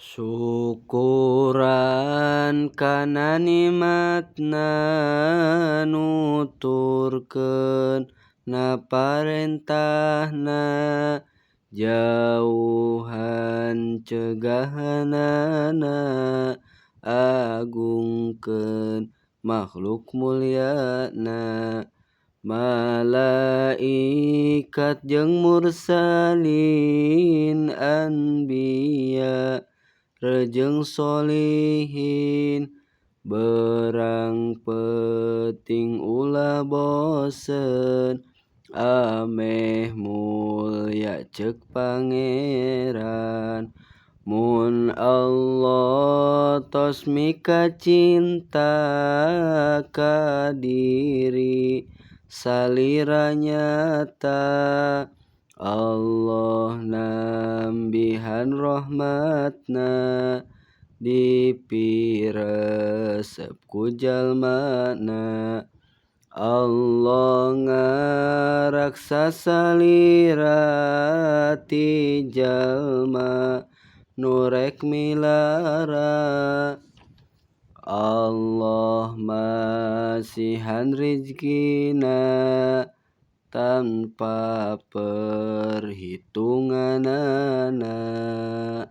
Syukuran kana nikmatna, nuturkeun na parentahna, jauhan cegahanana, agungkeun makhluk mulyana. Malaikat jeung mursalin, anbiya jeung sholihin, beurang peuting ulah bosen ameh mulya ceuk Pangeran. Mun Allah tos mikacinta ka diri salira nyata, Allah nambihan rahmatna dipiresep ku jalmana. Allah ngaraksa salira ti jalma nu rek milara, Allah masihan rizkina tanpa perhitunganana.